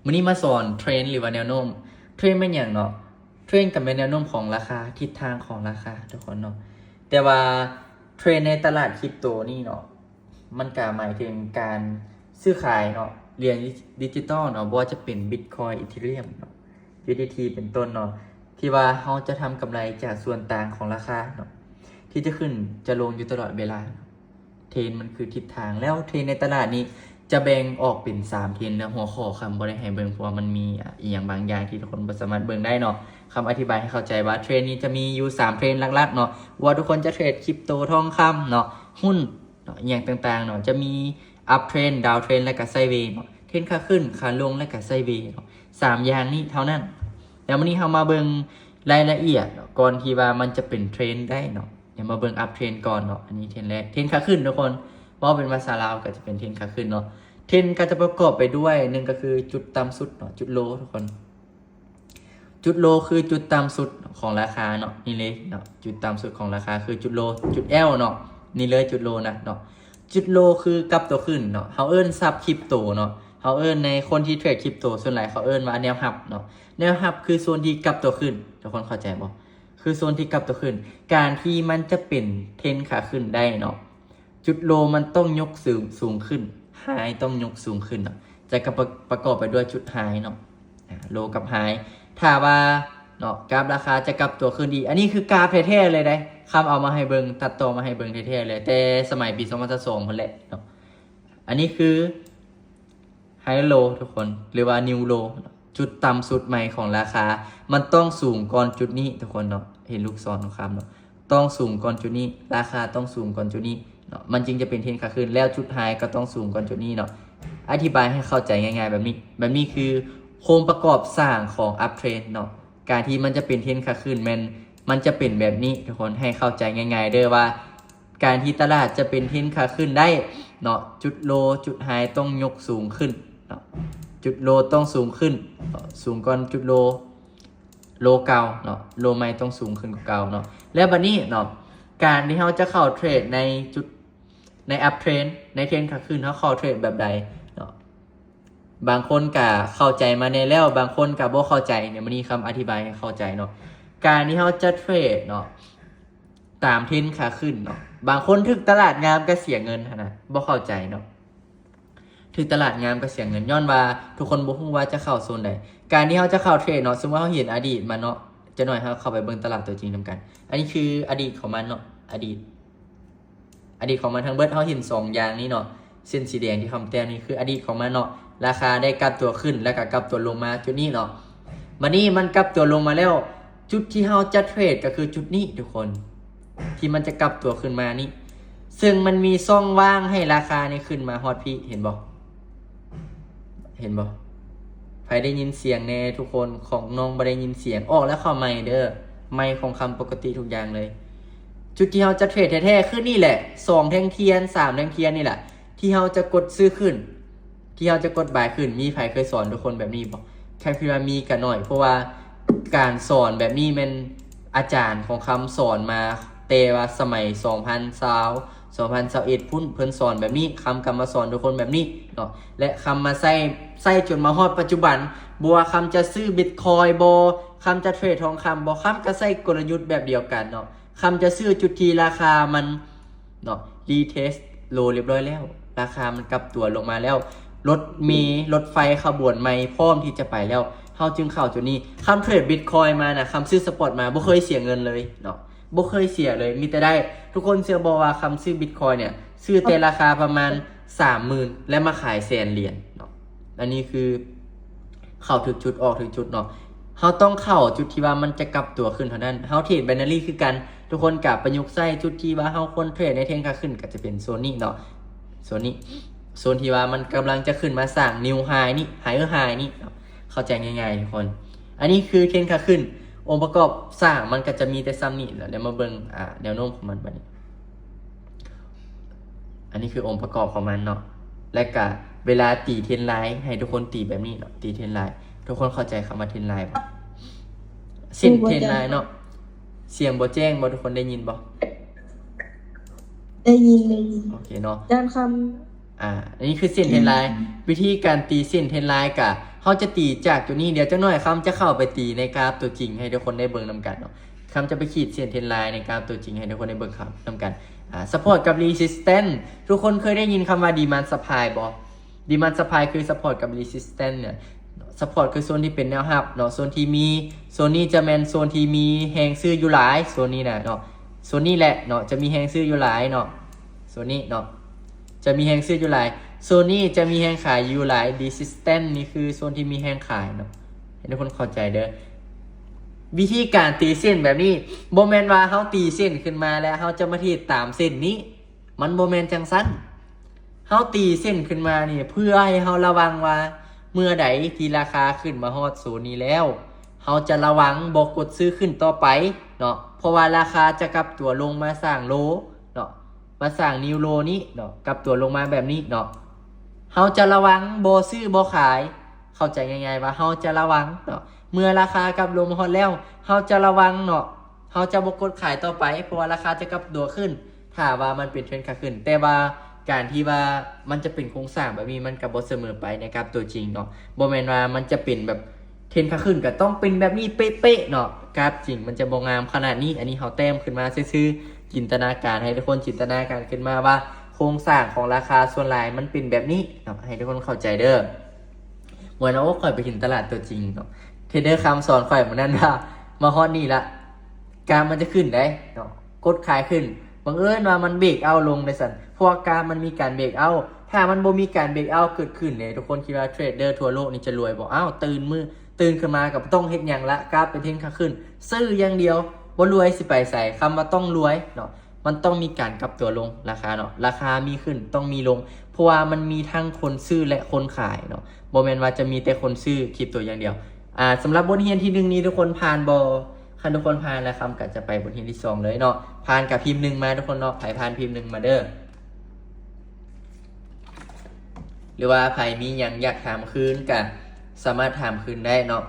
ມື້ນີ້ມາສອນເທຣນ ຫຼືວ່າແນວໂນ້ມ. ເທຣນແມ່ນຫຍັງເນາະ? ເທຣນກໍແມ່ນແນວໂນ້ມຂອງລາຄາ, ທິດທາງຂອງລາຄາ ທຸກຄົນເນາະ. ແຕ່ວ່າເທຣນໃນຕະຫຼາດຄຣິບໂຕນີ້ເນາະ, ມັນກໍໝາຍເຖິງການຊື້ຂາຍເນາະ, ຫຼຽນດິຈິຕອລເນາະ, ບໍ່ວ່າຈະເປັນບິດຄອຍ, ອີເທີຣຽມເນາະ, ຢູເອສດີທີ ເປັນຕົ້ນເນາະ, ທີ່ວ່າເຮົາຈະທຳກຳໄລຈາກສ່ວນຕ່າງຂອງລາຄາເນາະ, ທີ່ຈະຂຶ້ນຈະລົງຢູ່ຕະຫຼອດເວລາ. ເທຣນມັນຄືທິດທາງ. ແລ້ວເທຣນໃນຕະຫຼາດນີ້ຈະແບ່ງອອກເປັນສາມເທຣນ ແລະ ຫົວຂໍ້ຄຳບໍ່ໄດ້ໃຫ້ເບິ່ງ ເພາະວ່າມັນມີ ອາ ອີ່ຫຍັງບາງຢ່າງທີ່ທຸກຄົນບໍ່ສາມາດເບິ່ງໄດ້ເນາະ. ຄຳອະທິບາຍໃຫ້ເຂົ້າໃຈວ່າເທຣນນີ້ຈະມີຢູ່ສາມເທຣນຫຼັກໆເນາະ, ບໍ່ວ່າທຸກຄົນຈະເທຣດຄຣິບໂຕ, ທອງຄຳເນາະ, ຫຸ້ນເນາະ, ອີ່ຫຍັງຕ່າງໆເນາະ, ຈະມີອັບເທຣນ, ດາວເທຣນ ແລະກະໄຊເວເນາະ, ເທຣນຂາຂຶ້ນ, ຂາລົງ ແລະກະໄຊເວເນາະ, ສາມຢ່າງນີ້ເທົ່ານັ້ນ. ແລ້ວມື້ນີ້ເຮົາມາເບິ່ງລາຍລະອຽດເນາະ, ກ່ອນທີ່ວ່າມັນຈະເປັນເທຣນໄດ້ເນາະ. ດຽວມາເບິ່ງອັບເທຣນກ່ອນເນາະ. ອັນນີ້ເທຣນແລກ, ເທຣນຂາຂຶ້ນທຸກຄົນ, ເວົ້າເປັນພາສາລາວກໍຈະເປັນເທຣນຂາຂຶ້ນເນາະ. ເທຣນກໍຈະປະກອບໄປດ້ວຍ ໜຶ່ງກໍຄືຈຸດຕ່ຳສຸດເນາະ, ຈຸດໂລທຸກຄົນ. ຈຸດໂລຄືຈຸດຕ່ຳສຸດຂອງລາຄາເນາະ, ນີ້ເລີຍເນາະ, ຈຸດຕ່ຳສຸດຂອງລາຄາຄືຈຸດໂລ, ຈຸດແອລເນາະ, ນີ້ເລີຍຈຸດໂລນະເນາະ. ຈຸດໂລຄືກັບຕົວຂຶ້ນເນາະ, ເຮົາເອີ້ນສັບຄຣິບໂຕເນາະ, ເຮົາເອີ້ນໃນຄົນທີ່ເທຣດຄຣິບໂຕສ່ວນຫຼາຍເຂົາເອີ້ນວ່າແນວຮັບເນາະ. ແນວຮັບຄືໂຊນທີ່ກັບຕົວຂຶ້ນ, ທຸກຄົນເຂົ້າໃຈບໍ່? ຄືໂຊນທີ່ກັບຕົວຂຶ້ນ. ການທີ່ມັນຈະເປັນເທຣນຂາຂຶ້ນໄດ້ເນາະ, ຈຸດໂລມັນຕ້ອງຍົກສູງ, ສູງຂຶ້ນ, ໄຮຕ້ອງຍົກສູງຂຶ້ນເນາະ, ຈະກະປະ, ປະກອບໄປດ້ວຍຈຸດໄຮເນາະ, ອາ ໂລກັບໄຮ. ຖ້າວ່າເນາະ ກາຟລາຄາຈະກັບຕົວຂຶ້ນອີກ, ອັນນີ້ຄືກາຟແທ້ໆເລີຍເດ້, ຄຳເອົາມາໃຫ້ເບິ່ງ, ຕັດຕໍ່ມາໃຫ້ເບິ່ງແທ້ໆເລີຍ, ແຕ່ສະໄໝປີສອງພັນຊາວສອງພຸ້ນແຫຼະເນາະ. ອັນນີ້ຄື ໄຮໂລທຸກຄົນ ຫຼືວ່ານິວໂລ, ຈຸດຕ່ຳສຸດໃໝ່ຂອງລາຄາ ມັນຕ້ອງສູງກ່ອນຈຸດນີ້ທຸກຄົນເນາະ, ເຫັນລູກສອນຂອງຄຳເນາະ, ຕ້ອງສູງກ່ອນຈຸດນີ້, ລາຄາຕ້ອງສູງກ່ອນຈຸດນີ້ເນາະ, ມັນຈຶ່ງຈະເປັນເທຣນຂາຂຶ້ນ. ແລ້ວຈຸດໄຮກໍຕ້ອງສູງກ່ອນຈຸດນີ້ເນາະ. ອະທິບາຍໃຫ້ເຂົ້າໃຈງ່າຍໆແບບນີ້, ແບບນີ້ຄືໂຄງປະກອບສ້າງຂອງອັບເທຣນເນາະ. ການທີ່ມັນຈະເປັນເທຣນຂາຂຶ້ນແມ່ນມັນຈະເປັນແບບນີ້ທຸກຄົນ, ໃຫ້ເຂົ້າໃຈງ່າຍໆເດີວ່າ ການທີ່ຕະຫຼາດຈະເປັນເທຣນຂາຂຶ້ນໄດ້ເນາະ, ຈຸດໂລ, ຈຸດໄຮຕ້ອງຍົກສູງຂຶ້ນເນາະ, ຈຸດໂລຕ້ອງສູງຂຶ້ນເນາະ, ສູງກ່ອນຈຸດໂລ, ໂລເກົ່າເນາະ, ໂລໃໝ່ຕ້ອງສູງຂຶ້ນກວ່າເກົ່າເນາະ. ແລ້ວບັດນີ້ເນາະ, ການທີ່ເຮົາຈະເຂົ້າເທຣດໃນຈຸດ, ໃນອັບເທຣນ, ໃນເທຣນຂາຂຶ້ນ ເຮົາເຂົ້າເທຣດແບບໃດເນາະ? ບາງຄົນກະເຂົ້າໃຈມາແດ່ແລ້ວ, ບາງຄົນກະບໍ່ເຂົ້າໃຈເນາະ, ມື້ນີ້ຄຳອະທິບາຍໃຫ້ເຂົ້າໃຈເນາະ. ການທີ່ເຮົາຈະເທຣດເນາະ ຕາມເທຣນຂາຂຶ້ນເນາະ, ບາງຄົນຖືກຕະຫຼາດງາມກະເສຍເງິນຫັ້ນນະ, ບໍ່ເຂົ້າໃຈເນາະ. ຖືກຕະຫຼາດງາມກະເສຍເງິນ ຍ້ອນວ່າທຸກຄົນບໍ່ຮູ້ວ່າຈະເຂົ້າໂຊນໃດ. ການທີ່ເຮົາຈະເຂົ້າເທຣດເນາະ, ສົມມຸດເຮົາເຫັນອະດີດມາເນາະ, ຈັກໜ້ອຍເຮົາເຂົ້າໄປເບິ່ງຕະຫຼາດຕົວຈິງນຳກັນ. ອັນນີ້ຄືອະດີດຂອງມັນເນາະ, ອະດີດ ອະດີດຂອງມັນທັງເບິດ ເຮົາເຫັນສອງຢ່າງນີ້ເນາະ, ເສັ້ນສີແດງທີ່ຄຳແຕ້ມນີ້ຄືອະດີດຂອງມັນເນາະ, ລາຄາໄດ້ກັບຕົວຂຶ້ນ ແລ້ວກໍກັບຕົວລົງມາຈຸດນີ້ເນາະ. ບັດນີ້ມັນກັບຕົວລົງມາແລ້ວ, ຈຸດທີ່ເຮົາຈະເທຣດກໍຄືຈຸດນີ້ທຸກຄົນ, ທີ່ມັນຈະກັບຕົວຂຶ້ນມານີ້, ເຊິ່ງມັນມີຊ່ອງວ່າງໃຫ້ລາຄານີ້ຂຶ້ນມາຮອດພີ້, ເຫັນບໍ່? ເຫັນບໍ່? ໃຜໄດ້ຍິນສຽງແດ່ທຸກຄົນ? ຂອງນ້ອງບໍ່ໄດ້ຍິນສຽງ. ອອກແລ້ວເຂົ້າໃໝ່ເດີ, ໄມຂອງຄຳປົກກະຕິທຸກຢ່າງເລີຍ. ຈຸດທີ່ເຮົາຈະເທຣດແທ້ໆຄືນີ້ແຫຼະ, ສອງແທ່ງທຽນ, ສາມແທ່ງທຽນນີ້ແຫຼະ ທີ່ເຮົາຈະກົດຊື້ຂຶ້ນ, ທີ່ເຮົາຈະກົດບາຍຂຶ້ນ. ມີໃຜເຄີຍສອນທຸກຄົນແບບນີ້ບໍ່? ຄຳຄິດວ່າມີກະໜ້ອຍ, ເພາະວ່າການສອນແບບນີ້ແມ່ນອາຈານຂອງຄຳສອນມາແຕ່ວ່າສະໄໝສອງພັນຊາວ ສອງພັນຊາວເອັດພຸ້ນ, ເພິ່ນສອນແບບນີ້, ຄຳກໍມາສອນທຸກຄົນແບບນີ້ເນາະ, ແລະ ຄຳມາໃຊ້, ໃຊ້ຈົນມາຮອດປັດຈຸບັນ. ບໍ່ວ່າຄຳຈະຊື້ບິດຄອຍບໍ່, ຄຳຈະເທຣດທອງຄຳບໍ່, ຄຳກໍໃຊ້ກົນລະຍຸດແບບດຽວກັນເນາະ. ຄຳຈະຊື້ຈຸດທີ່ລາຄາມັນເນາະ ຣີເທສໂລຮຽບຮ້ອຍແລ້ວ, ລາຄາມັນກັບຕົວລົງມາແລ້ວ, ລົດເມ, ລົດໄຟຂະບວນໃໝ່ພ້ອມທີ່ຈະໄປແລ້ວ, ເຮົາຈຶ່ງເຂົ້າຈຸດນີ້. ຄຳເທຣດບິດຄອຍມານະ, ຄຳຊື້ສະປອດມາ ບໍ່ເຄີຍເສຍເງິນເລີຍເນາະ, ບໍ່ເຄີຍເສຍເລີຍ, ມີແຕ່ໄດ້. ທຸກຄົນເຊື່ອບໍ່ວ່າຄຳຊື້ບິດຄອຍເນຍ ຊື້ແຕ່ລາຄາປະມານສາມໝື່ນ ແລະ ມາຂາຍແສນຫຼຽນເນາະ. ອັນນີ້ຄືເຂົ້າຖືກຈຸດ ອອກຖືກຈຸດເນາະ. ເຮົາຕ້ອງເຂົ້າຈຸດທີ່ວ່າມັນຈະກັບຕົວຂຶ້ນເທົ່ານັ້ນ. ເຮົາເທຣດໄບນາຣີຄືກັນ, ທຸກຄົນກະປະຍຸກໃຊ້ຈຸດທີ່ວ່າເຮົາຄວນເທຣດໃນເທຣນຂາຂຶ້ນ ກໍຈະເປັນໂຊນນີ້ເນາະ, ໂຊນນີ້, ໂຊນທີ່ວ່າມັນກຳລັງຈະຂຶ້ນມາສ້າງນິວໄຮນີ້, ໄຮເອີໄຮນີ້ເນາະ. ເຂົ້າໃຈງ່າຍໆທຸກຄົນ. ອັນນີ້ຄືເທຣນຂາຂຶ້ນ, ອົງປະກອບສ້າງມັນກໍຈະມີແຕ່ສ່ຳນີ້. ແລ້ວດຽວມາເບິ່ງ ອາ ແນວໂນ້ມຂອງມັນບັດນີ້. ອັນນີ້ຄືອົງປະກອບຂອງມັນເນາະ, ແລະກະເວລາຕີເທຣນລາຍ ໃຫ້ທຸກຄົນຕີແບບນີ້ເນາະ, ຕີເທຣນລາຍ. ທຸກຄົນເຂົ້າໃຈຄຳວ່າເທຣນລາຍບໍ່? ເສັ້ນເທຣນລາຍເນາະ. ສຽງບໍ່ແຈ້ງບໍ່? ທຸກຄົນໄດ້ຍິນບໍ່? ໄດ້ຍິນ, ໄດ້ຍິນ. ໂອເຄເນາະ. ຢ້ານຄຳ ອ່າ ອັນນີ້ຄືເສັ້ນເທຣນລາຍ. ວິທີການຕີເສັ້ນເທຣນລາຍກະ ເຮົາຈະຕີຈາກໂຕນີ້. ດຽວຈັກໜ້ອຍຄຳຈະເຂົ້າໄປຕີໃນກາຟຕົວຈິງໃຫ້ທຸກຄົນໄດ້ເບິ່ງນຳກັນເນາະ. ຄຳຈະໄປຂີດເສັ້ນເທຣນລາຍໃນກາຟຕົວຈິງໃຫ້ທຸກຄົນໄດ້ເບິ່ງນຳກັນ. ອ່າ support ກັບ resistance ທຸກຄົນເຄີຍໄດ້ຍິນຄຳວ່າ demand supply ບໍ່? demand supply ຄື support ກັບ resistance ເນຍ. support ຄືໂຊນທີ່ເປັນແນວຮັບເນາະ, ໂຊນທີ່ມີ ໂຊນນີ້ຈະແມ່ນໂຊນທີ່ມີແຮງຊື້ຢູ່ຫຼາຍ, ໂຊນນີ້ນະເນາະ, ໂຊນນີ້ແຫຼະເນາະ ຈະມີແຮງຊື້ຢູ່ຫຼາຍເນາະ, ໂຊນນີ້ເນາະ ຈະມີແຮງຊື້ຢູ່ຫຼາຍ, ໂຊນນີ້ຈະມີແຮງຂາຍຢູ່ຫຼາຍ. resistance ນີ້ຄືໂຊນທີ່ມີແຮງຂາຍເນາະ ໃຫ້ທຸກຄົນເຂົ້າໃຈເດີ. ວິທີການຕີເສັ້ນແບບນີ້ ບໍ່ແມ່ນວ່າເຮົາຕີເສັ້ນຂຶ້ນມາແລ້ວເຮົາຈະມາເທຣດຕາມເສັ້ນນີ້, ມັນບໍ່ແມ່ນຈັ່ງຊັ້ນ. ເຮົາຕີເສັ້ນຂຶ້ນມານີ້ເພື່ອໃຫ້ເຮົາລະວັງວ່າ ເມື່ອໃດທີ່ລາຄາຂຶ້ນມາຮອດໂຊນນີ້ແລ້ວ ເຮົາຈະລະວັງບໍ່ກົດຊື້ຂຶ້ນຕໍ່ໄປເນາະ, ເພາະວ່າລາຄາຈະກັບຕົວລົງມາສ້າງໂລເນາະ, ມາສ້າງນິວໂລນີ້ເນາະ, ກັບຕົວລົງມາແບບນີ້ເນາະ. ເຮົາຈະລະວັງບໍ່ຊື້ບໍ່ຂາຍ, ເຂົ້າໃຈງ່າຍໆວ່າເຮົາຈະລະວັງເນາະ. ເມື່ອລາຄາກັບລົງມາຮອດແລ້ວ ເຮົາຈະລະວັງເນາະ, ເຮົາຈະບໍ່ກົດຂາຍຕໍ່ໄປ ເພາະວ່າລາຄາຈະກັບຕົວຂຶ້ນ ຖ້າວ່າມັນເປັນເທຣນຂາຂຶ້ນ. ແຕ່ວ່າການທີ່ວ່າມັນຈະເປັນໂຄງສ້າງແບບນີ້ ມັນກໍບໍ່ສະເໝີໄປໃນກາຟຕົວຈິງເນາະ, ບໍ່ແມ່ນວ່າມັນຈະເປັນແບບເທຣນຂາຂຶ້ນກໍຕ້ອງເປັນແບບນີ້ເປະໆເນາະ, ກາຟຈິງມັນຈະບໍ່ງາມຂະໜາດນີ້. ອັນນີ້ເຮົາແຕ້ມຂຶ້ນມາຊື່ໆ, ຈິນຕະນາການ ໃຫ້ທຸກຄົນຈິນຕະນາການຂຶ້ນມາວ່າ ໂຄງສ້າງຂອງລາຄາສ່ວນຫຼາຍມັນເປັນແບບນີ້ເນາະ, ໃຫ້ທຸກຄົນເຂົ້າໃຈເດີ. ເມື່ອນັ້ນ ໂອ້ ຂ້ອຍໄປເຫັນຕະຫຼາດຕົວຈິງເນາະ, ເທຣດເດີຄຳສອນຂ້ອຍມື້ນັ້ນວ່າ ມາຮອດນີ້ລະ ກາຟມັນຈະຂຶ້ນໄດເນາະ, ກົດຂາຍຂຶ້ນ. ບັງເອີນວ່າມັນເບຣກເອົາລົງໄດ້ຊັ້ນ, ເພາະວ່າກາຟມັນມີການເບຣກເອົາ. ຖ້າມັນບໍ່ມີການເບຣກເອົາເກີດຂຶ້ນເດ ທຸກຄົນຄິດວ່າເທຣດເດີທົ່ວໂລກນີ້ຈະລວຍບໍ່? ອ້າວ ຕື່ນມື້ ຕື່ນຂຶ້ນມາກໍບໍ່ຕ້ອງເຮັດຫຍັງລະ, ກາຟເປັນເທຣນຂາຂຶ້ນ ຊື້ຢ່າງດຽວ, ບໍ່ລວຍຊິໄປໃສ? ຄຳວ່າຕ້ອງລວຍເນາະ ມັນຕ້ອງມີການກັບຕົວລົງລາຄາເນາະ, ລາຄາມີຂຶ້ນຕ້ອງມີລົງ, ເພາະວ່າມັນມີທັງຄົນຊື້ ແລະ ຄົນຂາຍເນາະ, ບໍ່ແມ່ນວ່າຈະມີແຕ່ຄົນຊື້ຄຣິບໂຕຢ່າງດຽວ. ອ່າ ສຳລັບບົດຮຽນທີໜຶ່ງນີ້ ທຸກຄົນຜ່ານບໍ່? ຄັນທຸກຄົນຜ່ານແລ້ວ ຄຳກໍຈະໄປບົດຮຽນທີສອງເລີຍເນາະ. ຜ່ານກໍພິມໜຶ່ງມາ ທຸກຄົນເນາະ, ໃຜຜ່ານພິມໜຶ່ງມາເດີ. ຫຼືວ່າໃຜມີຫຍັງຢາກຖາມຄືນກໍສາມາດຖາມຄືນໄດ້ເນາະ.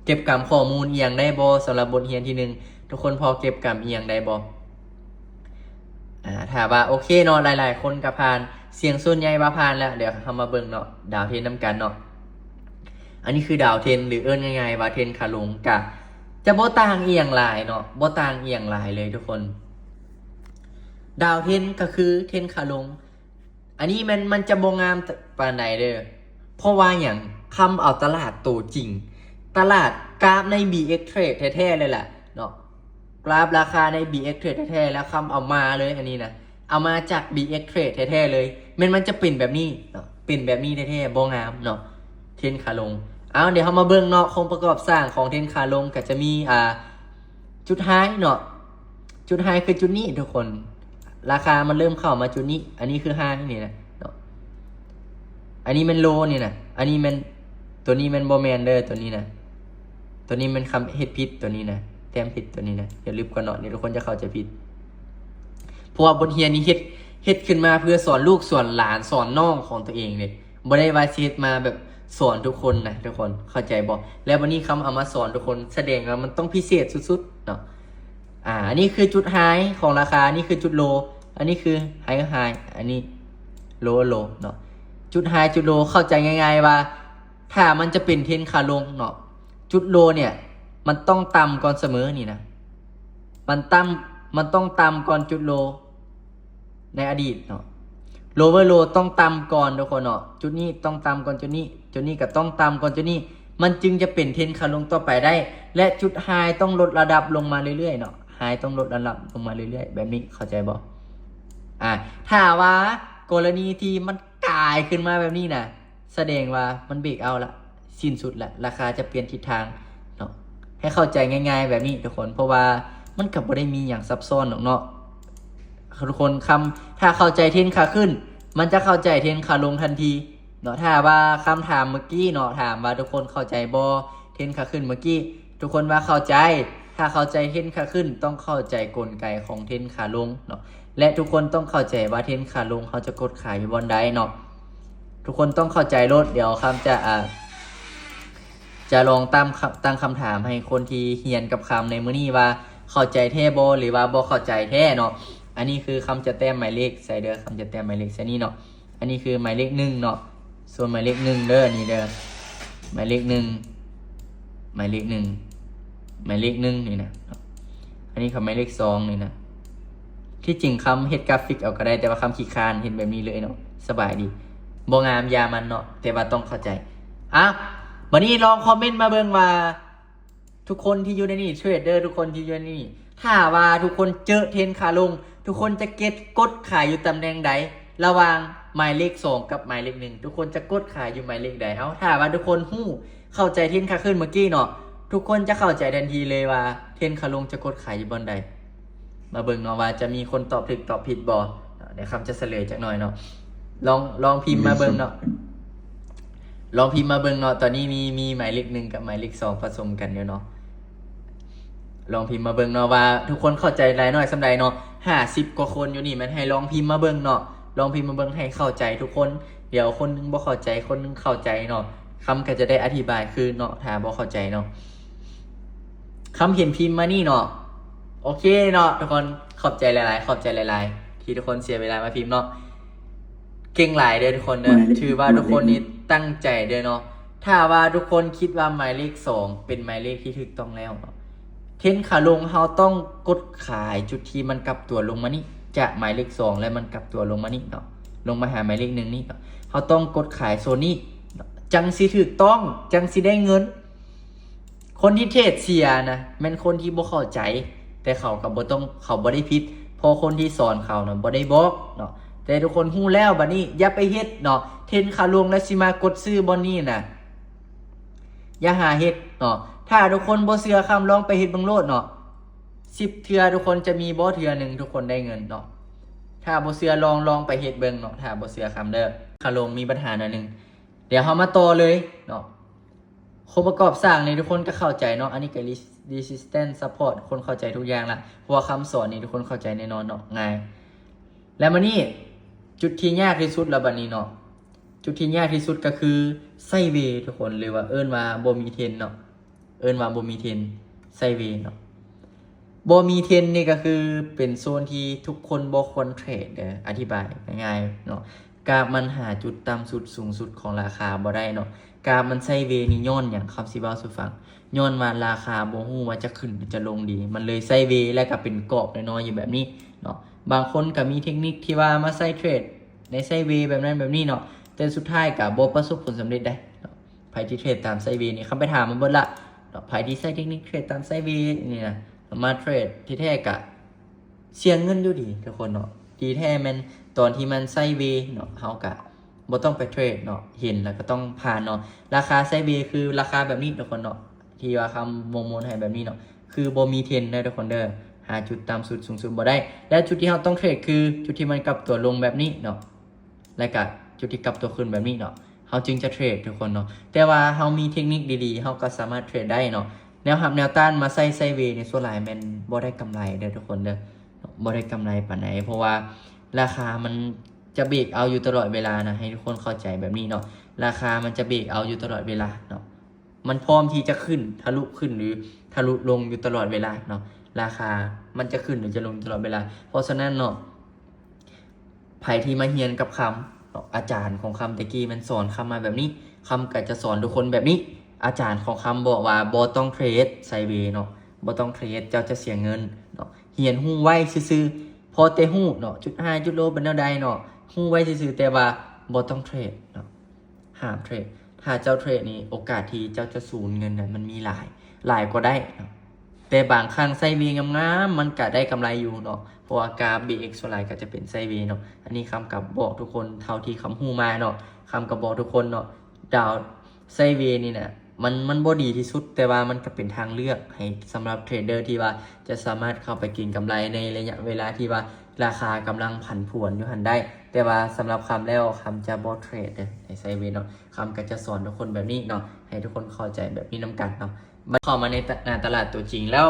ເກັບກຳຂໍ້ມູນອີ່ຫຍັງໄດ້ບໍ່? ສຳລັບບົດຮຽນທີໜຶ່ງ ທຸກຄົນພໍເກັບກຳອີ່ຫຍັງໄດ້ບໍ່? ອ່າ ຖ້າວ່າໂອເຄເນາະ, ຫຼາຍໆຄົນກໍຜ່ານ, ສຽງສ່ວນໃຫຍ່ວ່າຜ່ານແລ້ວ. ດຽວເຮົາມາເບິ່ງເນາະ, ດາວເທຣນນຳກັນເນາະ. ອັນນີ້ຄືດາວເທຣນ ຫຼື ເອີ້ນງ່າຍໆວ່າເທຣນຂາລົງ, ກະຈະບໍ່ຕ່າງອີ່ຫຍັງຫຼາຍເນາະ, ບໍ່ຕ່າງອີ່ຫຍັງຫຼາຍເລີຍທຸກຄົນ. ດາວເທຣນກໍຄືເທຣນຂາລົງ. ອັນນີ້ມັນ ມັນຈະບໍ່ງາມປານໃດເດີ. ເພາະວ່າຫຍັງ? ຄຳເອົາຕະຫຼາດໂຕຈິງ, ຕະຫຼາດກາຟໃນ ບີເອັກ Trade ແທ້ໆເລີຍແຫຼະເນາະ, ກາຟລາຄາໃນ ບີເອັກ Trade ແທ້ໆ ແລ້ວຄຳເອົາມາເລີຍ. ອັນນີ້ນະ ເອົາມາຈາກ ບີເອັກ Trade ແທ້ໆເລີຍ. ແມ່ນມັນຈະເປັນແບບນີ້ເນາະ, ເປັນແບບນີ້ແທ້ໆ ບໍ່ງາມເນາະ, ເທຣນຂາລົງ. ເອົາ ດຽວເຮົາມາເບິ່ງເນາະ, ໂຄງປະກອບສ້າງຂອງເທຣນຂາລົງກໍຈະມີ ອ່າ ຈຸດໄຮເນາະ, ຈຸດໄຮຄືຈຸດນີ້ທຸກຄົນ, ລາຄາມັນເລີ່ມເຂົ້າມາຈຸດນີ້. ອັນນີ້ຄືໄຮນີ້ນະເນາະ, ອັນນີ້ແມ່ນໂລນີ້ນະ, ອັນນີ້ແມ່ນ ຕົວນີ້ແມ່ນບໍ່ແມ່ນເດີ, ຕົວນີ້ນະ ຕົວນີ້ແມ່ນຄຳເຮັດຜິດ, ຕົວນີ້ນະ ແຕ້ມຜິດ, ຕົວນີ້ນະ ຢ່າລຶບກ່ອນເນາະ, ດຽວທຸກຄົນຈະເຂົ້າໃຈຜິດ. ເພາະວ່າບົດຮຽນນີ້ເຮັດ ເຮັດຂຶ້ນມາເພື່ອສອນລູກສອນຫຼານ ສອນນ້ອງຂອງຕົວເອງເດ້, ບໍ່ໄດ້ວ່າຊິເຮັດມາແບບສອນທຸກຄົນນະ ທຸກຄົນເຂົ້າໃຈບໍ່? ແລ້ວບັດນີ້ຄຳເອົາມາສອນທຸກຄົນ ສະແດງວ່າມັນຕ້ອງພິເສດສຸດໆເນາະ. ອ່າ ອັນນີ້ຄືຈຸດໄຮຂອງລາຄາ, ນີ້ຄືຈຸດໂລ, ອັນນີ້ຄືໄຮໄຮ, ອັນນີ້ໂລໂລເນາະ. ຈຸດໄຮຈຸດໂລ ເຂົ້າໃຈງ່າຍໆວ່າ ຖ້າມັນຈະເປັນເທຣນຂາລົງເນາະ, ຈຸດໂລເນ່ຍ ມັນຕ້ອງຕ່ຳກ່ອນສະເໝີນີ້ນະ, ມັນຕ່ຳ ມັນຕ້ອງຕ່ຳກ່ອນຈຸດໂລໃນອະດີດເນາະ. ໂລເວີໂລຕ້ອງຕ່ຳກ່ອນທຸກຄົນເນາະ, ຈຸດນີ້ຕ້ອງຕ່ຳກ່ອນຈຸດນີ້, ຈຸດນີ້ກໍຕ້ອງຕ່ຳກ່ອນຈຸດນີ້, ມັນຈຶ່ງຈະເປັນເທຣນຂາລົງຕໍ່ໄປໄດ້. ແລະ ຈຸດໄຮຕ້ອງລົດລະດັບລົງມາເລື້ອຍໆເນາະ, ໄຮຕ້ອງລົດລະດັບລົງມາເລື້ອຍໆ ແບບນີ້ ເຂົ້າໃຈບໍ່? ອ່າ ຖ້າວ່າກໍລະນີທີ່ມັນກາຍຂຶ້ນມາແບບນີ້ນະ ສະແດງວ່າມັນເບຣກເອົາລະ, ສິ້ນສຸດລະ, ລາຄາຈະປ່ຽນທິດທາງເນາະ. ໃຫ້ເຂົ້າໃຈງ່າຍໆແບບນີ້ທຸກຄົນ, ເພາະວ່າມັນກໍບໍ່ໄດ້ມີຫຍັງຊັບຊ້ອນດອກເນາະ ທຸກຄົນ. ຄຳ ຖ້າເຂົ້າໃຈເທຣນຂາຂຶ້ນ ມັນຈະເຂົ້າໃຈເທຣນຂາລົງທັນທີເນາະ. ຖ້າວ່າຄຳຖາມເມື່ອກີ້ເນາະ, ຖາມວ່າທຸກຄົນເຂົ້າໃຈບໍ່ ເທຣນຂາຂຶ້ນເມື່ອກີ້? ທຸກຄົນວ່າເຂົ້າໃຈ. ຖ້າເຂົ້າໃຈເທຣນຂາຂຶ້ນ ຕ້ອງເຂົ້າໃຈກົນໄກຂອງເທຣນຂາລົງເນາະ, ແລະ ທຸກຄົນຕ້ອງເຂົ້າໃຈວ່າເທຣນຂາລົງເຮົາຈະກົດຂາຍຢູ່ບ່ອນໃດເນາະ. ທຸກຄົນຕ້ອງເຂົ້າໃຈໂລດ. ດຽວຄຳຈະ ອ່າ ຈະລອງຕັ້ງ ຕັ້ງຄຳຖາມໃຫ້ຄົນທີ່ຮຽນກັບຄຳໃນມື້ນີ້ວ່າເຂົ້າໃຈແທ້ບໍ່ ຫຼືວ່າບໍ່ເຂົ້າໃຈແທ້ເນາະ. ອັນນີ້ຄືຄຳຈະແຕ້ມໝາຍເລກໃສ່ເດີ, ຄຳຈະແຕ້ມໝາຍເລກໃສ່ນີ້ເນາະ. ອັນນີ້ຄືໝາຍເລກໜຶ່ງເນາະ, ສ່ວນໝາຍເລກໜຶ່ງເດີ ອັນນີ້ເດີ ໝາຍເລກໜຶ່ງ ໝາຍເລກໜຶ່ງ ໝາຍເລກໜຶ່ງນີ້ນະ. ອັນນີ້ເຂົາໝາຍເລກສອງນີ້ນະ. ທີ່ຈິງຄຳເຮັດກຣາຟິກເອົາກໍໄດ້ ແຕ່ວ່າຄຳຂີ້ຄ້ານເຮັດແບບນີ້ເລີຍເນາະ ສະບາຍດີ. ບໍ່ງາມຢ່າມັນເນາະ ແຕ່ວ່າຕ້ອງເຂົ້າໃຈ. ອ່ະ ບັດນີ້ລອງຄອມເມັນມາເບິ່ງວ່າ ທຸກຄົນທີ່ຢູ່ໃນນີ້ ເທຣດເດີ ທຸກຄົນທີ່ຢູ່ໃນນີ້ ຖ້າວ່າທຸກຄົນເຈີເທຣນຂາລົງ ທຸກຄົນຈະເກັດ ກົດຂາຍຢູ່ຕຳແໜ່ງໃດ ລະຫວ່າງໝາຍເລກສອງກັບໝາຍເລກໜຶ່ງ ທຸກຄົນຈະກົດຂາຍຢູ່ໝາຍເລກໃດ? ເອົາ ຖ້າວ່າທຸກຄົນຮູ້ ເຂົ້າໃຈເທຣນຂາຂຶ້ນເມື່ອກີ້ເນາະ ທຸກຄົນຈະເຂົ້າໃຈທັນທີເລີຍວ່າເທຣນຂາລົງຈະກົດຂາຍຢູ່ບ່ອນໃດ. ມາເບິ່ງເນາະວ່າຈະມີຄົນຕອບຖືກຕອບຜິດບໍ່. ດຽວຄຳຈະສະເຫຼີຍຈັກໜ່ອຍເນາະ. ລອງ ລອງພິມມາເບິ່ງເນາະ ລອງພິມມາເບິ່ງເນາະ. ຕອນນີ້ມີ ມີໝາຍເລກໜຶ່ງກັບໝາຍເລກສອງປະສົມກັນຢູ່ເນາະ. ລອງພິມມາເບິ່ງເນາະວ່າທຸກຄົນເຂົ້າໃຈຫຼາຍໜ້ອຍສ່ຳໃດເນາະ. ຫ້າສິບກວ່າຄົນຢູ່ນີ້ ແມ່ນໃຫ້ລອງພິມມາເບິ່ງເນາະ ລອງພິມມາເບິ່ງໃຫ້ເຂົ້າໃຈທຸກຄົນ. ດຽວຄົນໜຶ່ງບໍ່ເຂົ້າໃຈ ຄົນໜຶ່ງເຂົ້າໃຈເນາະ ຄຳກໍຈະໄດ້ອະທິບາຍຄືນເນາະ ຖ້າບໍ່ເຂົ້າໃຈເນາະ. ຄຳເຫັນພິມມານີ້ເນາະ. ໂອເຄເນາະ ທຸກຄົນ ຂອບໃຈຫຼາຍໆ ຂອບໃຈຫຼາຍໆ ທີ່ທຸກຄົນເສຍເວລາມາພິມເນາະ. ເກັ່ງຫຼາຍເດີທຸກຄົນເດີ ຖືວ່າທຸກຄົນນີ້ຕັ້ງໃຈເດີເນາະ. ຖ້າວ່າທຸກຄົນຄິດວ່າໝາຍເລກສອງເປັນໝາຍເລກທີ່ຖືກຕ້ອງແລ້ວເນາະ ເທຣນຂາລົງເຮົາຕ້ອງກົດຂາຍຈຸດທີ່ມັນກັບຕົວລົງມານີ້ ຈາກໝາຍເລກສອງ ແລະ ມັນກັບຕົວລົງມານີ້ເນາະ ລົງມາຫາໝາຍເລກໜຶ່ງນີ້ເນາະ. ເຮົາຕ້ອງກົດຂາຍໂຊນນີ້ເນາະ ຈັ່ງຊິຖືກຕ້ອງ ຈັ່ງຊິໄດ້ເງິນ. ຄົນທີ່ເທຣດເສຍນະ ແມ່ນຄົນທີ່ບໍ່ເຂົ້າໃຈ ແຕ່ເຂົາກໍບໍ່ຕ້ອງ ເຂົາບໍ່ໄດ້ຜິດ ເພາະຄົນທີ່ສອນເຂົານະບໍ່ໄດ້ບອກເນາະ. ແຕ່ທຸກຄົນຮູ້ແລ້ວ ບັດນີ້ຢ່າໄປເຮັດເນາະ ເທຣນຂາລົງແລ້ວຊິມາກົດຊື້ບ່ອນນີ້ນະ ຢ່າຫາເຮັດເນາະ. ຖ້າທຸກຄົນບໍ່ເຊື່ອຄຳ ລອງໄປເຮັດເບິ່ງໂລດເນາະ. ສິບເທື່ອທຸກຄົນຈະມີບໍ່ເທື່ອໜຶ່ງທຸກຄົນໄດ້ເງິນເນາະ. ຖ້າບໍ່ເຊື່ອລອງ ລອງໄປເຮັດເບິ່ງເນາະ ຖ້າບໍ່ເຊື່ອຄຳເດີ. ຂາລົງມີບັນຫາໜ້ອຍໜຶ່ງ ດຽວເຮົາມາຕໍ່ເລີຍເນາະ. ໂຄງປະກອບສ້າງນີ້ທຸກຄົນກໍເຂົ້າໃຈເນາະ ອັນນີ້ກໍ resistance support ທຸກຄົນເຂົ້າໃຈທຸກຢ່າງລະ ເພາະວ່າຄຳສອນນີ້ທຸກຄົນເຂົ້າໃຈແນ່ນອນເນາະ ງ່າຍ. ແລ້ວມານີ້ ຈຸດທີ່ຍາກທີ່ສຸດລະບັດນີ້ເນາະ ຈຸດທີ່ຍາກທີ່ສຸດກໍຄືໄຊເວ ທຸກຄົນ ຫຼືວ່າເອີ້ນວ່າບໍ່ມີເທຣນເນາະ ເອີ້ນວ່າບໍ່ມີເທຣນ ໄຊເວເນາະ. ບໍ່ມີເທຣນນີ້ກໍຄືເປັນໂຊນທີ່ທຸກຄົນບໍ່ຄວນເທຣດເດີ ອະທິບາຍງ່າຍໆເນາະ. ກາຟມັນຫາຈຸດຕ່ຳສຸດສູງສຸດຂອງລາຄາບໍ່ໄດ້ເນາະ. ກາຟມັນໄຊເວນີ້ຍ້ອນຫຍັງ? ຄຳຊິເວົ້າສູ່ຟັງ ຍ້ອນວ່າລາຄາບໍ່ຮູ້ວ່າຈະຂຶ້ນຫຼືຈະລົງດີ ມັນເລີຍໄຊເວ ແລ້ວກໍເປັນກອບນ້ອຍໆຢູ່ແບບນີ້ເນາະ. ບາງຄົນກໍມີເທັກນິກທີ່ວ່າມາໃຊ້ເທຣດໃນໄຊເວແບບນັ້ນແບບນີ້ເນາະ ແຕ່ສຸດທ້າຍກໍບໍ່ປະສົບຜົນສຳເລັດໃດເນາະ. ໃຜທີ່ເທຣດຕາມໄຊເວນີ້ ຄຳໄປຖາມມາເບິດລະເນາະ ໃຜທີ່ໃຊ້ເທັກນິກເທຣດຕາມໄຊເວນີ້ນະ ມາເທຣດທີ່ແທ້ກະ ເສຍເງິນຢູ່ດີທຸກຄົນເນາະ. ທີ່ແທ້ແມ່ນຕອນທີ່ມັນໄຊເວເນາະ ເຮົາກະບໍ່ຕ້ອງໄປເທຣດເນາະ ເຫັນແລ້ວກໍຕ້ອງຜ່ານເນາະ. ລາຄາໄຊເວຄືລາຄາແບບນີ້ທຸກຄົນເນາະ ທີ່ວ່າຄຳວົງມົນໃຫ້ແບບນີ້ເນາະ ຄືບໍ່ມີເທຣນເດີທຸກຄົນເດີ. ຫາຈຸດຕ່ຳສຸດສູງສຸດບໍ່ໄດ້ ແລະ ຈຸດທີ່ເຮົາຕ້ອງເທຣດຄືຈຸດທີ່ມັນກັບຕົວລົງແບບນີ້ເນາະ ແລະ ກະຈຸດທີ່ກັບຕົວຂຶ້ນແບບນີ້ເນາະ ເຮົາຈຶ່ງຈະເທຣດທຸກຄົນເນາະ. ແຕ່ວ່າເຮົາມີເທັກນິກດີໆ ເຮົາກໍສາມາດເທຣດໄດ້ເນາະ. ແນວຮັບແນວຕ້ານມາໃຊ້ໄຊເວນີ້ ສ່ວນຫຼາຍແມ່ນບໍ່ໄດ້ກຳໄລເດີທຸກຄົນເດີ ບໍ່ໄດ້ກຳໄລປານໃດ ເພາະວ່າລາຄາມັນຈະເບຣກເອົາຢູ່ຕະຫຼອດເວລານະ ໃຫ້ທຸກຄົນເຂົ້າໃຈແບບນີ້ເນາະ. ລາຄາມັນຈະເບຣກເອົາຢູ່ຕະຫຼອດເວລາເນາະ ມັນພ້ອມທີ່ຈະຂຶ້ນ ທະລຸຂຶ້ນ ຫຼື ທະລຸລົງຢູ່ຕະຫຼອດເວລາເນາະ. ລາຄາມັນຈະຂຶ້ນ ຫຼື ຈະລົງຢູ່ຕະຫຼອດເວລາ. ເພາະສະນັ້ນເນາະ ໃຜທີ່ມາຮຽນກັບຄຳເນາະ ອາຈານຂອງຄຳແຕ່ກີ້ແມ່ນສອນຄຳມາແບບນີ້ ຄຳກໍຈະສອນທຸກຄົນແບບນີ້. ອາຈານຂອງຄຳບອກວ່າບໍ່ຕ້ອງເທຣດໄຊເວເນາະ ບໍ່ຕ້ອງເທຣດ ເຈົ້າຈະເສຍເງິນເນາະ. ຮຽນຮູ້ໄວ້ຊື່ໆ ພໍແຕ່ຮູ້ເນາະ ຈຸດໄຮຈຸດໂລເປັນແນວໃດເນາະ ຮູ້ໄວ້ຊື່ໆ ແຕ່ວ່າບໍ່ຕ້ອງເທຣດເນາະ ຫ້າມເທຣດ. ຖ້າເຈົ້າເທຣດນີ້ ໂອກາດທີ່ເຈົ້າຈະສູນເງິນນະ ມັນມີຫຼາຍ ຫຼາຍກວ່າໄດ້ເນາະ. ແຕ່ບາງຄັ້ງໄຊເວງາມໆ ມັນກະໄດ້ກຳໄລຢູ່ເນາະ ເພາະວ່າກາຟ ບີເອັກ ສ່ວນຫຼາຍກໍຈະເປັນໄຊເວເນາະ. ອັນນີ້ຄຳກໍບອກທຸກຄົນເທົ່າທີ່ຄຳຮູ້ມາເນາະ ຄຳກໍບອກທຸກຄົນເນາະ ດາວໄຊເວນີ້ນະ ມັນ ມັນບໍ່ດີທີ່ສຸດ ແຕ່ວ່າມັນກໍເປັນທາງເລືອກໃຫ້ສຳລັບເທຣດເດີທີ່ວ່າຈະສາມາດເຂົ້າໄປເກັງກຳໄລໃນໄລຍະເວລາທີ່ວ່າລາຄາກຳລັງຜັນຜວນຢູ່ຫັ້ນໄດ້. ແຕ່ວ່າສຳລັບຄຳແລ້ວ ຄຳຈະບໍ່ເທຣດເດີໃນໄຊເວເນາະ ຄຳກໍຈະສອນທຸກຄົນແບບນີ້ເນາະ ໃຫ້ທຸກຄົນເຂົ້າໃຈແບບນີ້ນຳກັນເນາະ. ເຂົ້າມາໃນຕະ ໜ້າຕະຫຼາດຕົວຈິງແລ້ວ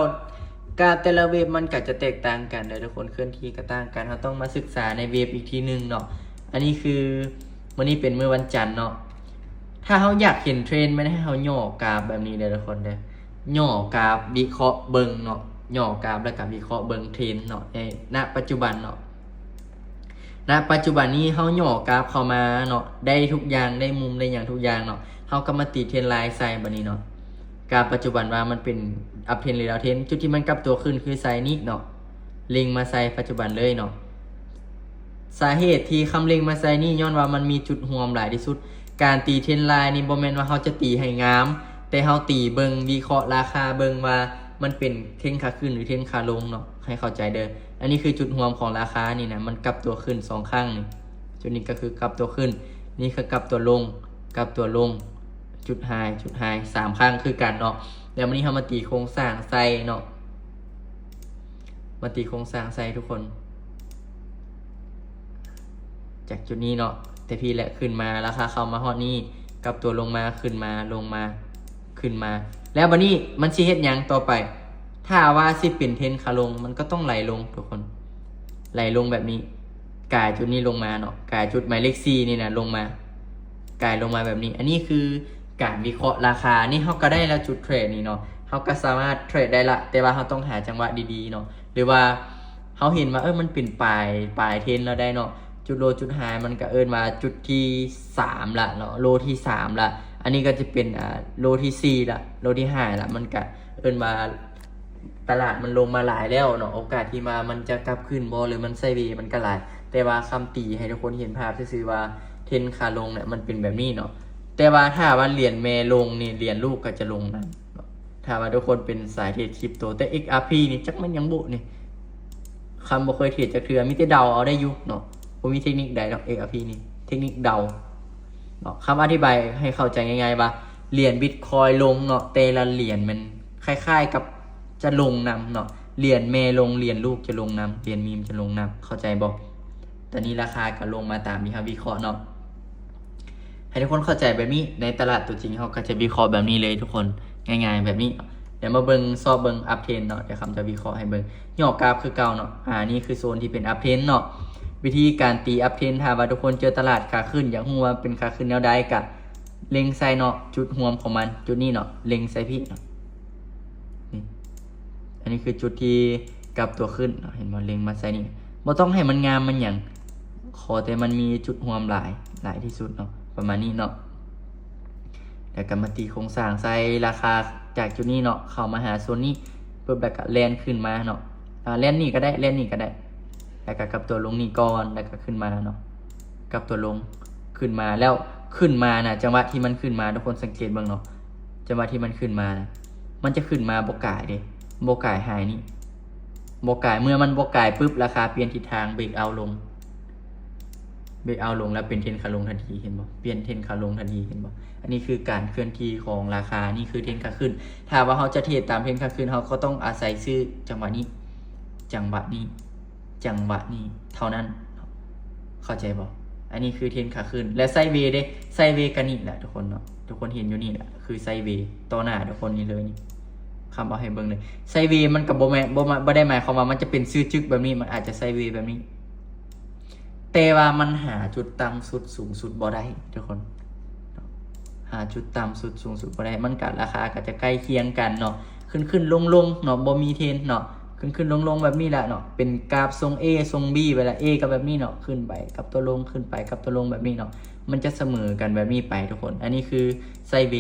ກາຟແຕ່ລະເວບມັນກໍຈະແຕກຕ່າງກັນເດີທຸກຄົນ ເຄື່ອນທີ່ກໍຕ່າງກັນ ເຮົາຕ້ອງມາສຶກສາໃນເວບອີກທີໜຶ່ງເນາະ. ອັນນີ້ຄືມື້ນີ້ເປັນມື້ວັນຈັນເນາະ ຖ້າເຮົາຢາກເຫັນເທຣນ ແມ່ນໃຫ້ເຮົາຫຍໍ້ກາຟແບບນີ້ເດີທຸກຄົນເດີ ຫຍໍ້ກາຟວິເຄາະເບິ່ງເນາະ ຫຍໍ້ກາຟແລ້ວກໍວິເຄາະເບິ່ງເທຣນເນາະ ໃນ ນະ ປັດຈຸບັນເນາະ. ນະປັດຈຸບັນນີ້ເຮົາຫຍໍ້ກາບເຂົ້າມາເນາະ ໄດ້ທຸກຢ່າງ ໄດ້ມຸມ ໄດ້ຫຍັງທຸກຢ່າງເນາະ ເຮົາກໍມາຕີເທຣນລາຍໃສ່ບັດນີ້ເນາະ. ກາບປັດຈຸບັນວ່າມັນເປັນອັບເທຣນ ຫຼື ດາວເທຣນ ຈຸດທີ່ມັນກັບຕົວຂຶ້ນຄືໃສ່ນີ້ເນາະ ເລັງມາໃສ່ປັດຈຸບັນເລີຍເນາະ. ສາເຫດທີ່ຄຳເລັງມາໃສ່ນີ້ ຍ້ອນວ່າມັນມີຈຸດຮ່ວມຫຼາຍທີ່ສຸດ. ການຕີເທຣນລາຍນີ້ບໍ່ແມ່ນວ່າເຮົາຈະຕີໃຫ້ງາມ ແຕ່ເຮົາຕີເບິ່ງ ວິເຄາະລາຄາເບິ່ງວ່າມັນເປັນເທຣນຂາຂຶ້ນ ຫຼື ເທຣນຂາລົງເນາະ ໃຫ້ເຂົ້າໃຈເດີ້. ອັນນີ້ຄືຈຸດຮ່ວມຂອງລາຄານີ້ນະ ມັນກັບຕົວຂຶ້ນສອງຄັ້ງນີ້ ຈຸດນີ້ກໍຄືກັບຕົວຂຶ້ນ ນີ້ຄືກັບຕົວລົງ ກັບຕົວລົງ ຈຸດໄຮ ຈຸດໄຮ ສາມຄັ້ງຄືກັນເນາະ. ແລ້ວມື້ນີ້ເຮົາມາຕີໂຄງສ້າງໃສ່ເນາະ ມາຕີໂຄງສ້າງໃສ່ທຸກຄົນ ຈາກຈຸດນີ້ເນາະ ແຕ່ພີ້ແຫຼະ ຂຶ້ນມາ ລາຄາເຂົ້າມາຮອດນີ້ ກັບຕົວລົງມາ ຂຶ້ນມາ ລົງມາ ຂຶ້ນມາ ແລ້ວບັດນີ້ມັນຊິເຮັດຫຍັງຕໍ່ໄປ? ຖ້າວ່າຊິເປັນເທຣນຂາລົງ ມັນກໍຕ້ອງໄຫຼລົງທຸກຄົນ ໄຫຼລົງແບບນີ້ ກາຍຈຸດນີ້ລົງມາເນາະ ກາຍຈຸດໝາຍເລກສີ່ນີ້ນະລົງມາ ກາຍລົງມາແບບນີ້. ອັນນີ້ຄືການວິເຄາະລາຄາ ນີ້ເຮົາກໍໄດ້ລະຈຸດເທຣດນີ້ເນາະ ເຮົາກໍສາມາດເທຣດໄດ້ລະ ແຕ່ວ່າເຮົາຕ້ອງຫາຈັງຫວະດີໆເນາະ ຫຼືວ່າເຮົາເຫັນວ່າ ເອີ ມັນເປັນປາຍ ປາຍເທຣນແລ້ວໄດ໋ເນາະ ຈຸດໂລຈຸດໄຮ ມັນກໍເອີ້ນວ່າຈຸດທີສາມລະເນາະ ໂລທີສາມລະ ອັນນີ້ກໍຈະເປັນ ອາ ໂລທີສີ່ລະ ໂລທີຫ້າລະ ມັນກໍເອີ້ນວ່າ ຕະຫຼາດມັນລົງມາຫຼາຍແລ້ວເນາະ ໂອກາດທີ່ວ່າມັນຈະກັບຂຶ້ນບໍ່ ຫຼື ມັນໄຊເວ ມັນກໍຫຼາຍ ແຕ່ວ່າຄຳຕີໃຫ້ທຸກຄົນເຫັນພາບຊື່ໆວ່າເທຣນຂາລົງເນຍ ມັນເປັນແບບນີ້ເນາະ. ແຕ່ວ່າຖ້າວ່າຫຼຽນແມ່ລົງນີ້ ຫຼຽນລູກກໍຈະລົງນຳເນາະ ຖ້າວ່າທຸກຄົນເປັນສາຍເທຣດຄຣິບໂຕ. ແຕ່ ເອັກອາພີ ນີ້ ຈັກແມ່ນຫຍັງບຸນີ້ ຄຳບໍ່ເຄີຍເທຣດຈັກເທື່ອ ມີແຕ່ເດົາເອົາໄດ້ຢູ່ເນາະ ບໍ່ມີເທັກນິກໃດດອກ ເອັກອາພີ ນີ້ ເທັກນິກເດົາເນາະ. ຄຳອະທິບາຍໃຫ້ເຂົ້າໃຈງ່າຍໆວ່າ ຫຼຽນບິດຄອຍລົງເນາະ ແຕ່ລະຫຼຽນມັນຄ້າຍໆກັບຈະລົງນຳເນາະ ຫຼຽນແມ່ລົງ ຫຼຽນລູກຈະລົງນຳ ຫຼຽນມີມຈະລົງນຳ ເຂົ້າໃຈບໍ່? ຕອນນີ້ລາຄາກໍລົງມາຕາມທີ່ເຮົາວິເຄາະເນາະ ໃຫ້ທຸກຄົນເຂົ້າໃຈແບບນີ້ ໃນຕະຫຼາດຕົວຈິງເຮົາກໍຈະວິເຄາະແບບນີ້ເລີຍທຸກຄົນ ງ່າຍໆແບບນີ້. ດຽວມາເບິ່ງ ຊອກເບິ່ງອັບເທຣນເນາະ ດຽວຄຳຈະວິເຄາະໃຫ້ເບິ່ງ ຫຍໍ້ກາບຄືເກົ່າເນາະ. ອາ ນີ້ຄືໂຊນທີ່ເປັນອັບເທຣນເນາະ ວິທີການຕີອັບເທຣນ ຖ້າວ່າທຸກຄົນເຈີຕະຫຼາດຂາຂຶ້ນ ຢາກຮູ້ວ່າເປັນຂາຂຶ້ນແນວໃດ ກະເລັງໃສ່ເນາະ ຈຸດຮ່ວມຂອງມັນ ຈຸດນີ້ເນາະ ເລັງໃສ່ພີ້ເນາະ ນີ້ ອັນນີ້ຄືຈຸດທີ່ກັບຕົວຂຶ້ນເນາະ ເຫັນບໍ່? ເລັງມາໃສ່ນີ້ ບໍ່ຕ້ອງໃຫ້ມັນງາມມັນຫຍັງ ຂໍແຕ່ມັນມີຈຸດຮ່ວມຫຼາຍ ຫຼາຍທີ່ສຸດເນາະ ປະມານນີ້ເນາະ. ແລ້ວກໍມາຕີໂຄງສ້າງໃສ່ລາຄາຈາກຈຸດນີ້ເນາະ ເຂົ້າມາຫາໂຊນນີ້ປຶບ ແລ້ວກໍແລ່ນຂຶ້ນມາເນາະ ອາ ແລ່ນນີ້ກໍໄດ້ ແລ່ນນີ້ກໍໄດ້ ແລ້ວກໍກັບຕົວລົງນີ້ກ່ອນ ແລ້ວກໍຂຶ້ນມາເນາະ ກັບຕົວລົງ ຂຶ້ນມາ ແລ້ວຂຶ້ນມານະ ຈັງຫວະທີ່ມັນຂຶ້ນມາ ທຸກຄົນສັງເກດເບິ່ງເນາະ ຈັງຫວະທີ່ມັນຂຶ້ນມານະ ມັນຈະຂຶ້ນມາບໍ່ກາຍເດ້ ບໍ່ກາຍໄຮນີ້ ບໍ່ກາຍ ເມື່ອມັນບໍ່ກາຍປຶບ ລາຄາປ່ຽນທິດທາງ ເບຣກເອົາລົງ ເບຣກເອົາລົງ ແລ້ວເປັນເທຣນຂາລົງທັນທີ ເຫັນບໍ່? ປ່ຽນເທຣນຂາລົງທັນທີ ເຫັນບໍ່? ອັນນີ້ຄືການເຄື່ອນທີ່ຂອງລາຄາ ນີ້ຄືເທຣນຂາຂຶ້ນ. ຖ້າວ່າເຮົາຈະເທຣດຕາມເທຣນຂາຂຶ້ນ ເຮົາກໍຕ້ອງອາໄສຊື້ຈັງຫວະນີ້ ຈັງຫວະນີ້ ຈັງຫວະນີ້ເທົ່ານັ້ນ ເຂົ້າໃຈບໍ່? ອັນນີ້ຄືເທຣນຂາຂຶ້ນ ແລະ ໄຊເວເດ້ ໄຊເວກໍນີ້ແຫຼະທຸກຄົນເນາະ ທຸກຄົນເຫັນຢູ່ນີ້ແຫຼະ ຄືໄຊເວຕໍ່ໜ້າທຸກຄົນນີ້ເລີຍນີ້ ຄຳເອົາໃຫ້ເບິ່ງເລີຍ ໄຊເວມັນກໍບໍ່ແມ່ນ ບໍ່ມາ ບໍ່ໄດ້ໝາຍຄວາມວ່າມັນຈະເປັນຊື່ຈຶກແບບນີ້ ມັນອາດຈະໄຊເວແບບນີ້ ແຕ່ວ່າມັນຫາຈຸດຕ່ຳສຸດສູງສຸດບໍ່ໄດ້ທຸກຄົນ ຫາຈຸດຕ່ຳສຸດສູງສຸດບໍ່ໄດ້ ມັນກະ ລາຄາກໍຈະໃກ້ຄຽງກັນເນາະ ຂຶ້ນໆລົງໆເນາະ ບໍ່ມີເທຣນເນາະ ຂຶ້ນໆລົງໆແບບນີ້ແຫຼະເນາະ ເປັນກາບຊົງ A ຊົງ B ໄປລະ A ກໍແບບນີ້ເນາະ ຂຶ້ນໄປກັບຕົວລົງ ຂຶ້ນໄປກັບຕົວລົງແບບນີ້ເນາະ ມັນຈະສະເໝີກັນແບບນີ້ໄປທຸກຄົນ. ອັນນີ້ຄືໄຊເວ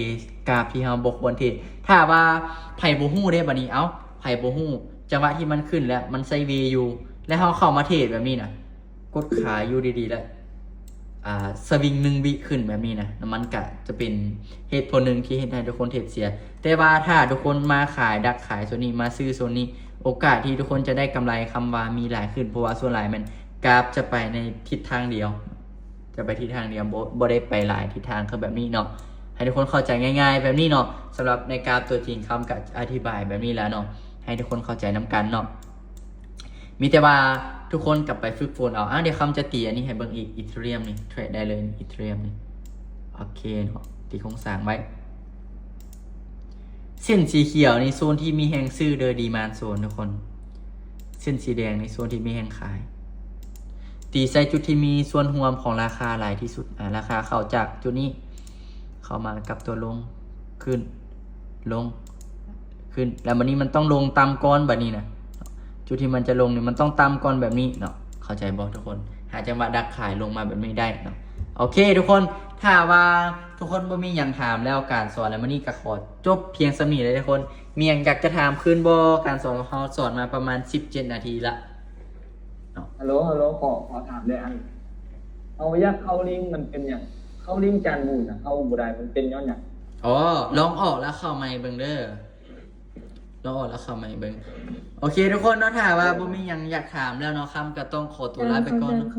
ກາບທີ່ເຮົາບໍ່ຄວນເທຣດ ຖ້າວ່າໃຜບໍ່ຮູ້ເດ້ ບັດນີ້ ເອົ້າ ໃຜບໍ່ຮູ້ ຈັງຫວະທີ່ມັນຂຶ້ນແລ້ວ ມັນໄຊເວຢູ່ ແລ້ວເຮົາເຂົ້າມາເທຣດແບບນີ້ນະ ກົດຂາຍຢູ່ດີໆ ແລ້ວ ອ່າ ສະວິງໜຶ່ງວິຂຶ້ນແບບນີ້ນະ ມັນກະຈະເປັນເຫດຜົນໜຶ່ງທີ່ເຮັດໃຫ້ທຸກຄົນເທຣດເສຍ. ແຕ່ວ່າຖ້າທຸກຄົນມາຂາຍ ດັກຂາຍໂຊນນີ້ ມາຊື້ໂຊນນີ້ ໂອກາດທີ່ທຸກຄົນຈະໄດ້ກຳໄລ ຄຳວ່າມີຫຼາຍຂຶ້ນ ເພາະວ່າສ່ວນຫຼາຍແມ່ນກາບຈະໄປໃນທິດທາງດຽວ ຈະໄປທິດທາງດຽວ ບໍ່ ບໍ່ໄດ້ໄປຫຼາຍທິດທາງ ຄືແບບນີ້ເນາະ ໃຫ້ທຸກຄົນເຂົ້າໃຈງ່າຍໆແບບນີ້ເນາະ. ສຳລັບໃນກາບຕົວຈິງ ຄຳກະອະທິບາຍແບບນີ້ແລ້ວເນາະ ໃຫ້ທຸກຄົນເຂົ້າໃຈນຳກັນເນາະ. ມີແຕ່ວ່າທຸກຄົນກັບໄປຝຶກຝົນເອົາ. ອາ ດຽວຄຳຈະຕີອັນນີ້ໃຫ້ເບິ່ງອີກ ອີເທີຣຽມນີ້ ເທຣດໄດ້ເລີຍ ອີເທີຣຽມນີ້ ໂອເຄເນາະ ຕີໂຄງສ້າງໄວ້. ເສັ້ນສີຂຽວນີ້ໂຊນທີ່ມີແຮງຊື້ເດີ້ ດີມານໂຊນທຸກຄົນ ເສັ້ນສີແດງນີ້ໂຊນທີ່ມີແຮງຂາຍ. ຕີໃສ່ຈຸດທີ່ມີສ່ວນຮ່ວມຂອງລາຄາຫຼາຍທີ່ສຸດ ອາ ລາຄາເຂົ້າຈາກຈຸດນີ້ ເຂົ້າມາກັບຕົວລົງ ຂຶ້ນ ລົງ ຂຶ້ນ ແລ້ວບັດນີ້ມັນຕ້ອງລົງຕ່ຳກ່ອນ ບັດນີ້ນະ ຈຸດທີ່ມັນຈະລົງນີ້ມັນຕ້ອງຕ່ຳກ່ອນແບບນີ້ເນາະ ເຂົ້າໃຈບໍ່ທຸກຄົນ? ຫາຈັງຫວະດັກຂາຍລົງມາແບບນີ້ໄດ້ເນາະ. ໂອເຄທຸກຄົນ ຖ້າວ່າທຸກຄົນບໍ່ມີຫຍັງຖາມແລ້ວ ການສອນໃນມື້ນີ້ກໍຂໍຈົບພຽງສ່ຳນີ້ເລີຍທຸກຄົນ. ມີຫຍັງຢາກຈະຖາມຄືນບໍ່? ການສອນຂອງເຮົາສອນມາປະມານສິບເຈັດນາທີລະເນາະ. ຮັລໂຫຼ ຮັລໂຫຼ ຂໍ ຂໍຖາມແດ່ ອັນ ເຮົາຢາກເຂົ້າລິງ ມັນເປັນຫຍັງ? ເຂົ້າລິງຈານບູນນະ ເຂົ້າບໍ່ໄດ້ ມັນເປັນຍ້ອນຫຍັງ? ອໍ ລອງອອກແລ້ວເຂົ້າໃໝ່ເບິ່ງເດີ. ລອງອອກແລ້ວເຂົ້າໃໝ່ເບິ່ງ. ໂອເຄທຸກຄົນເນາະ ຖ້າວ່າບໍ່ມີຫຍັງຢາກຖາມແລ້ວເນາະ ຄຳກໍຕ້ອງຂໍຕົວລາໄປກ່ອນເນາະ.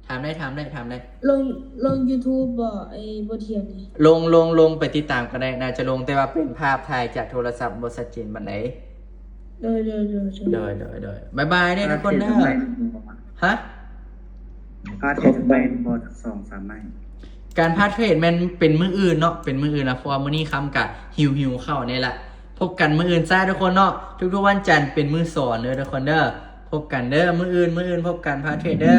ຖາມໄດ້ ຖາມໄດ້ ຖາມໄດ້. ລົງ ລົງຢູທູບບໍ່ ໄອ້ບົດຮຽນນີ້? ລົງ ລົງ ລົງໄປຕິດຕາມກໍໄດ້. ໜ້າຈະລົງ ແຕ່ວ່າເປັນພາບຖ່າຍຈາກໂທລະສັບ ບໍ່ຊັດເຈນປານໃດ. ໂດຍ ໂດຍ ໂດຍ ໂດຍ ບາຍບາຍເດີທຸກຄົນເດີ. ຮະ? ພາເທຣດແມ່ນບໍ່ຈັກສອງສາມໄມ້? ການພາເທຣດແມ່ນເປັນມື້ອື່ນເນາະ ເປັນມື້ອື່ນລະ ເພາະວ່າມື້ນີ້ຄຳກະຫິວໆເຂົ້າແນ່ລະ. ພົບກັນມື້ອື່ນຊະທຸກຄົນເນາະ. ທຸກໆວັນຈັນເປັນມື້ສອນເດີທຸກຄົນເດີ. ພົບກັນເດີມື້ອື່ນ ມື້ອື່ນພົບກັນ ພາເທຣດເດີ.